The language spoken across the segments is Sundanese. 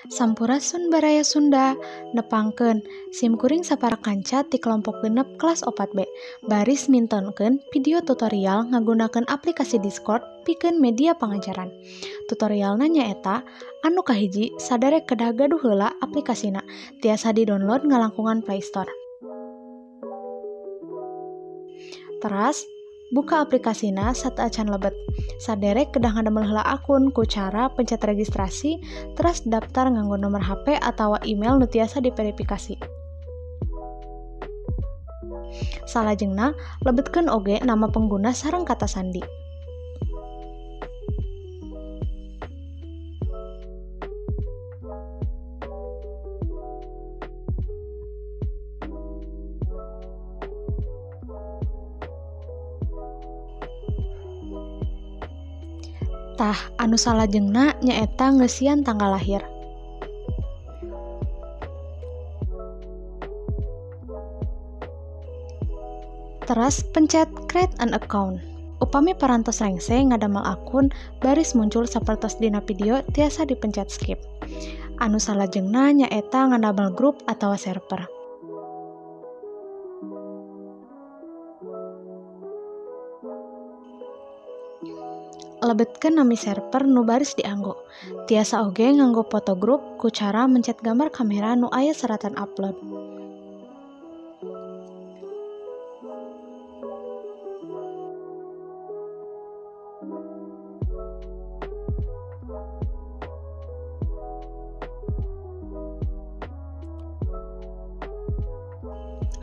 Sampurasun Baraya Sunda, nepangkeun simkuring sapara kanca ti kelompok 6 kelas 4B baris mintonkeun video tutorial ngagunakeun aplikasi Discord pikeun media pangajaran. Tutorialna nyaeta anu kahiji saderek kedah gaduh heula aplikasina tiasa di-download ngalangkungan Play Store. Teras buka aplikasina sateuacan lebet. Saderek kedah ngadamel heula akun ku cara pencet registrasi teras daftar nganggo nomor HP atawa email nu tiasa diverifikasi. Salajengna lebetkeun oge nama pengguna sareng kata sandi. Tah, anu salajengna nyaeta ngeusian tanggal lahir. Teras pencet create an account. Upami parantos rengse ngadamel akun baris muncul sapertos dina video tiasa dipencet skip. Anu salajengna nyaeta ngadamel grup atawa server. Lebetkeun nami server nu baris dianggo. Tiasa oge nganggo foto grup ku cara mencet gambar kamera nu aya seratan upload.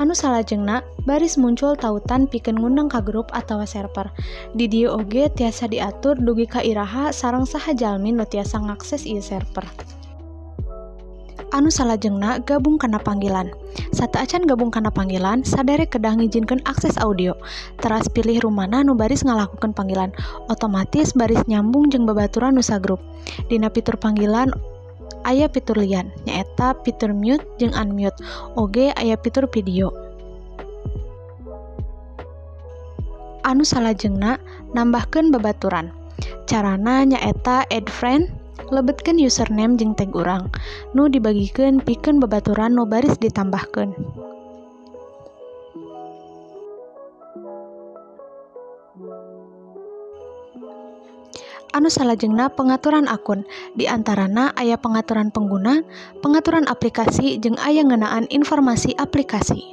Anu salajengna baris muncul tautan pikeun ngundang ka grup atawa server. Di dieu oge tiasa diatur dugi ka iraha sareng saha jalmi nu tiasa ngakses ieu server. Anu salajengna gabung kana panggilan. Sateuacan gabung kana panggilan, saderek kedah ngijinkeun akses audio. Teras pilih rumana nu baris ngalakukeun panggilan. Otomatis baris nyambung jeung babaturan nu sagrup. Dina fitur panggilan aya fitur lian, nyaeta fitur mute jeung unmute, oge aya fitur video. Anu salajengna nambahkeun babaturan. Carana nyaeta add friend, lebetkeun username jeung tag urang, nu dibagikeun pikeun babaturan nu baris ditambahkeun. Anu salajengna pengaturan akun, di antarana aya pengaturan pengguna, pengaturan aplikasi jeung aya ngeunaan informasi aplikasi.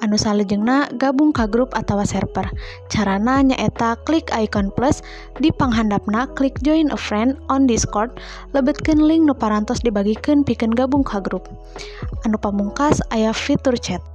Anu salajengna gabung ka grup atawa server. Carana nyaeta klik icon plus di panghandapna klik join a friend on Discord, lebetkeun link nu parantos dibagikeun pikeun gabung ka grup. Anu pamungkas aya fitur chat.